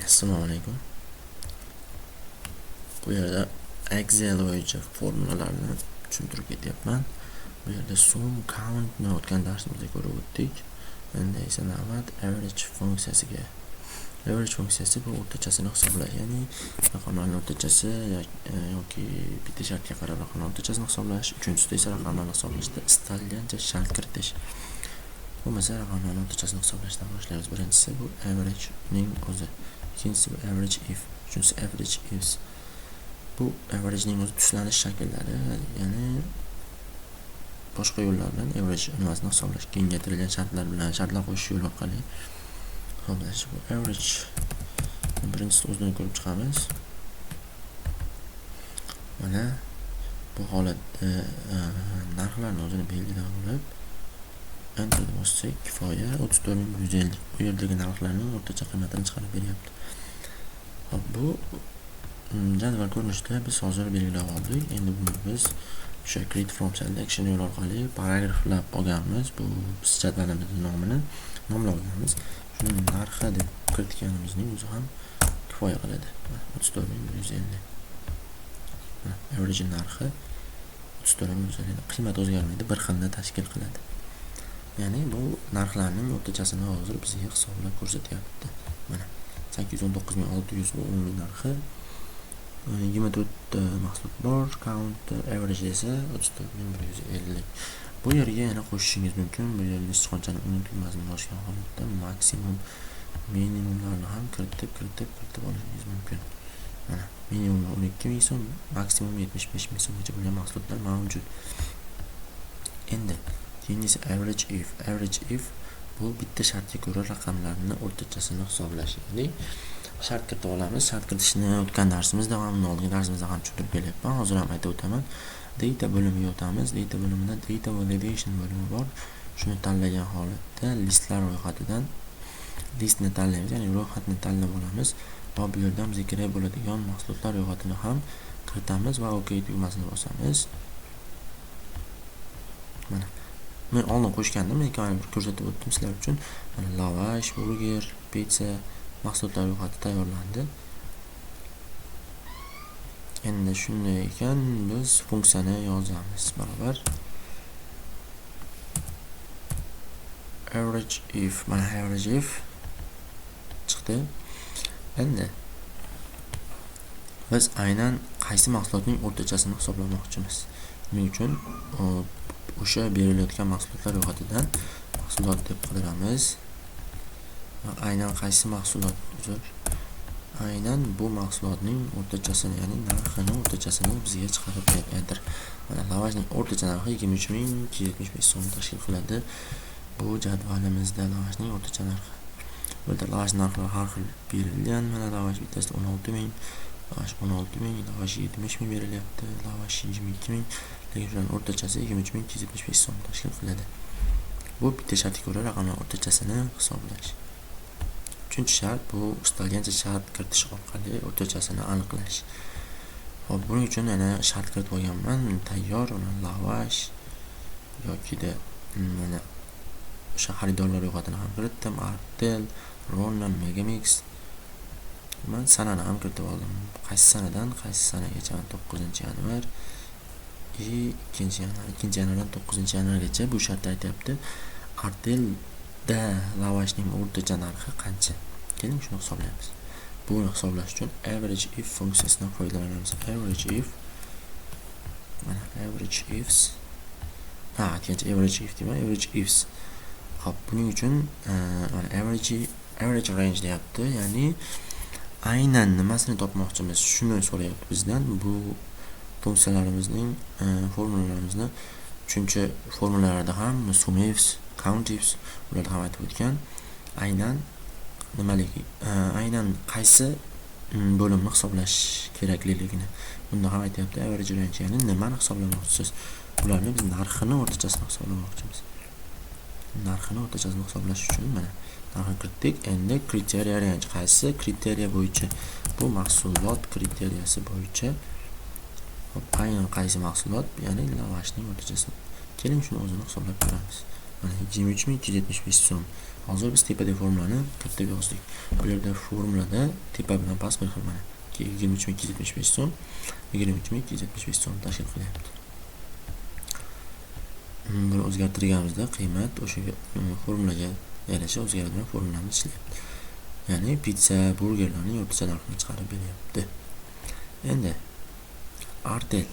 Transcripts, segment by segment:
Assalomu alaykum. Bu yerda Excel bo'yicha formulalarni tushuntirib ketyapman. Bu yerda sum, countni o'tgan darsimizda ko'rib o'tdik. Endi esa navbat average funksiyasiga. Average funksiyasi bu o'rtachasini hisoblash, ya'ni raqamlarning o'rtachasi yoki bitta shartga qarab raqamlarning o'rtachasini hisoblash, uchinchisida esa raqamlarni hisoblashda istalgancha shart kiritish. Bo'lmasa raqamlarning o'rtachasini hisoblashdan boshlaymiz. Birinchisi bu average ning o'zi, ikkinchisi bu average if, uchinchisi average ifs. Bu average ning o'zi tuslanish shakllari, ya'ni boshqa yo'llar bilan average nimasini hisoblash, kengaytirilgan shartlar bilan shartlar qo'shish yo'li orqali hisoblash. Bu average birinchisi o'zini ko'rib chiqamiz. Mana bu holatda narxlarni o'zini belgilab olib enter bossak kifoya. 34 150 bu yerdagi narxlarning o'rtacha qiymatini chiqarib beryapti. Hop, bu jadval ko'rinishida biz hozir belgilab oldik. Endi buni biz o'sha create from selection yo'li orqali paragraflab olganmiz. Bu biz jadvalimizni nomini nomlab olganmiz. Shuni narxi deb kiritganimizning o'zi ham kifoya qiladi. 34 150 average narxi 34 150, qiymat o'zgarmaydi, bir xilni tashkil qiladi. Ya'ni bu narxlarning o'rtachasini hozir bizga hisoblab ko'rsatyapti. Mana 819 600 bu umumiy narxi. 24 ta mahsulot bor, count average esa 34 150. Bu yerga yana qo'shishingiz mumkin. Bu yerga sichqonchani o'ng tugmasini bosgan holatda maksimum, minimumlarni ham kiritib, kiritib, kiritib olishingiz mumkin. Mana minimum 12 000 so'm, maksimum 75 000 so'mgacha bo'lgan mahsulotlar mavjud. Endi keyingisi average if. Average if bu bitta shartga ko'ra raqamlarni o'rtachasini hisoblash, ya'ni shart kiritib olamiz. Shart kiritishni o'tgan darsimizda ham, undan oldingi darsimizda ham tushuntirib kelyapman, hozir ham aytib o'taman. Data bo'limiga o'tamiz. Data bo'limida data validation bo'limi bor. Shuni tanlagan holatda listlar ro'yxatidan listni tanlaymiz, ya'ni ro'yxatni tanlab olamiz va bu yerdan bizga kerak bo'ladigan mahsulotlar ro'yxatini ham kiritamiz va OK tugmasini bosamiz. Mana men oldin qo'shgandim, lekin mana bir ko'rsatib o'tdim sizlar uchun. Mana lavash, burger, pitsa mahsulotlar ro'yxati tayyorlandi. Endi shunday ekan, biz funksiyani yozamiz. Barobar average if. Mana average if chiqdi. Endi biz aynan qaysi mahsulotning o'rtachasini hisoblamoqchimiz. Buning uchun o'sha berilayotgan mahsulotlar ro'yxatidan mahsulot deb qidiramiz. Aynan qaysi mahsulot, uzr, aynan bu mahsulotning o'rtachasini, ya'ni narxini o'rtachasini bizga chiqarib beradi. Enter. Mana lavashning o'rtacha narxi 23 275 so'm tashkil qiladi. Bu jadvalimizda lavashning o'rtacha narxi. Burada lavash narxlari har xil berilgan. Mana lavash bittasida 16 000, lavash 16 000, lavash 70 000 berilyapti, lavash 22 000, lekin shularning o'rtachasi 23 275 so'm tashkil qiladi. Bu bitta shartga ko'ra raqamlar o'rtachasini hisoblash. Uchinchi shart bu istalgancha shart kiritish orqali o'rtachasini aniqlash. Hop, buning uchun yana shart kiritib olganman, tayyor, mana lavash yokida mana o'sha xaridorlar ro'yxatini ham kiritdim, Artel, Rona, Megamix. Man sanani ham kiritib oldim. Qaysi sanadan qaysi sanagacha? 9-yanvar и 2-yanvar, 2-yanvardan 9-yanvargacha bu shart aytyapti. Artelda lavashning o'rtacha narxi qancha? Keling, shuni hisoblaymiz. Buni hisoblash uchun average if funksiyasidan foydalanamiz. Average if, mana average ifs, ha, aytgancha average if deyman, average ifs. Hop, buning uchun mana average range deyapti, ya'ni aynan nimasini topmoqchimiz, shuni so'rayapti bizdan. Bu funksiyalarimizning formulalarimizni uchinchi formulalarda ham sum ifs, count ifs ularda ham aytib o'tgan. Aynan nimaligi, aynan qaysi bo'limni hisoblash kerakliligini bunda ham aytyapti. Average range, ya'ni nimani hisoblamoqchisiz? Ularni biz narxini o'rtachasini hisoblamoqchimiz. Narxini o'rtachasini hisoblash uchun mana narxini kiritdik. Endi kriteriya range, qaysi kriteriya bo'yicha? Bu mahsulot kriteriyasi bo'yicha. Hop, aynan qaysi mahsulot, ya'ni lavashning o'rtachasi. Keling, shuni o'zini hisoblab ko'ramiz. Mana 23 275 so'm. Hozir biz tepadagi formulani kiritib yozdik. Bu yerda formulada tepa bilan past bir xil mana 23275 so'm, 23275 so'm tashkil qilyapti. Buni o'zgartirganimizda qiymat o'sha formulaga yarasha o'zgaradigan formulamiz ishlayapti. Ya'ni pitsa, burgerlarning o'rtacha narxini chiqarib beryapti. Endi Artel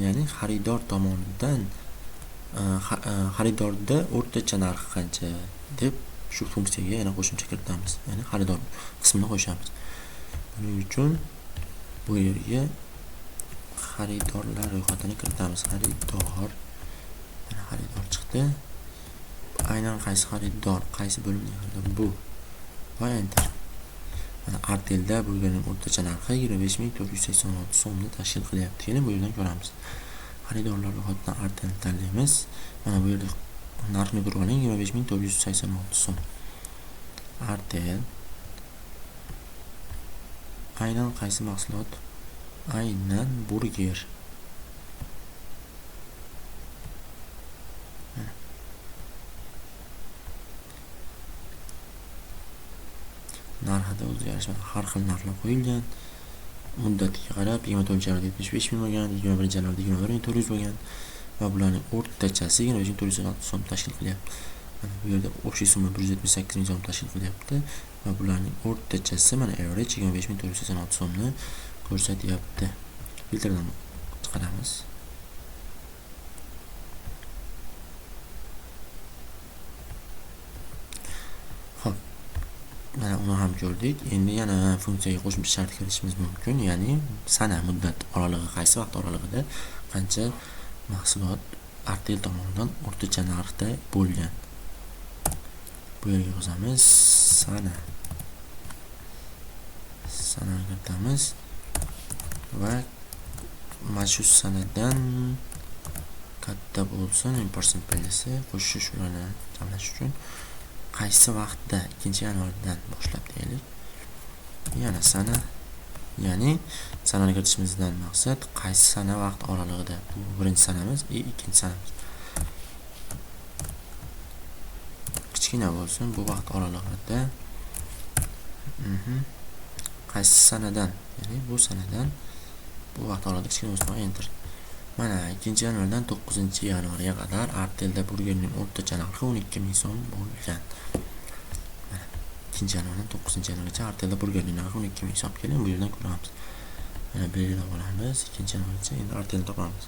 ya'ni xaridor tomonidan xaridorda o'rtacha narxi qancha deb shu funksiyaga yana qo'shimcha kiritamiz. Ya'ni xaridor qismini qo'shamiz. Buning uchun bu yerga xaridorlar ro'yxatini kiritamiz. Xaridor, mana xaridor chiqdi. Aynan qaysi xaridor, qaysi bo'limning xaridori bu va enter. Mana Artelda burgerning o'rtacha narxi 25486 so'mni tashkil qilyapti. Keling bu yerdan ko'ramiz. Xaridorlar ro'yxatidan Artelni tanlaymiz. Mana bu yerda narxni ko'rib oling, 25486 so'm. Artel aynan qaysi mahsulot? Aynan burger. Narxida o'zgarish, har xil narxlar qo'yilgan. Muddatiga qarab 24-yanvarda 75 ming bo'lgan, 21-yanvarda 21400 bo'lgan va bularning o'rtachasi 25486 so'm tashkil qilyapti. Mana bu yerda общий summa 178 ming so'm tashkil qilyapti va bularning o'rtachasi mana average 25486 so'mni ko'rsatyapti. Filtrdan chiqaramiz. Xo'p, mana uni ham ko'rdik. Endi yana funksiyaga qo'shimcha shart kiritishimiz mumkin, ya'ni sana muddat oralig'i, qaysi vaqt oralig'ida qancha mahsulot Artel tomonidan o'rtacha narxda bo'lgan. Bu yerga yozamiz sana. Sanani kiritamiz va mana shu sanadan katta bo'lsin, % belgisi qo'shish ularni jamlash uchun qaysi vaqtda 2-yanvardan boshlab deylik. Yana sana, ya'ni sanani kiritishimizdan maqsad qaysi sana vaqt oralig'ida. Bu birinchi sanamiz, ikkinchi sanamiz. Kichkina bo'lsin bu vaqt oralig'ida. Qaysi sanadan, ya'ni bu sanadan bu vaqt oralig'ida kichkina bo'lsin, enter. Mana 2-yanvardan 9-yanvarga qadar Artelda burgerning o'rtacha narxi 12000 so'm bo'lgan. Mana 2-yanvardan 9-yanvargacha Artelda burgerning narxi 12000 so'm. Keling bu yerdan ko'ramiz. Mana belgilab olamiz 2-yanvargacha, endi Artelni topamiz.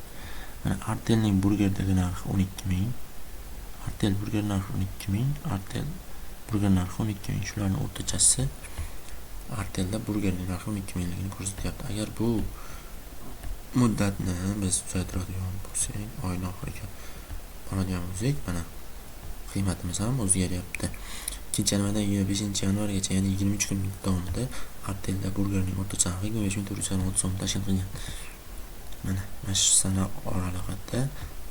Mana Artelning burgerdagi narxi 12000. Artel burger narxi 12000, Artel burger narxi 12000. Shularning o'rtachasi Artelda burgerning narxi 12000 ligini ko'rsatyapti. Agar bu muddatni biz uzaytiradigan bo'lsak, oyning oxiriga boradigan bo'lsak, mana qiymatimiz ham o'zgaryapti. 2-yanvardan 25-yanvargacha, ya'ni 23 kun davomida Artelda burgerning o'rtacha narxi 25486 so'm tashkil qilgan. Mana shu sana oralig'ida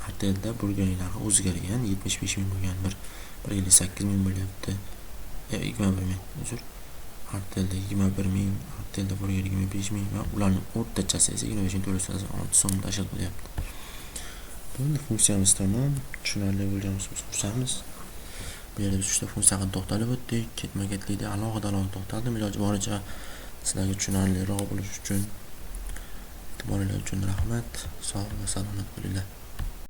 Artelda burgerning narxi o'zgargan, 75 ming bo'lgan, 158 ming bo'lyapti. 21 ming, uzr. Artelda 21 ming, Artelda burger 25 ming va ularning o'rtachasi esa 25486 so'm tashkil qilyapti. Bo'ldi, funksiyamiz tamom. Tushunarli bo'lgan bo'lsa xursandmiz. Bu yerda biz 3 ta funksiya haqida to'xtalib o'tdik. Ketma-ketlikda alohida to'xtaldim. Iloji boricha sizlarga tushunarliroq bo'lishi uchun. E'tiboringiz uchun rahmat. Sog' va salomat bo'linglar.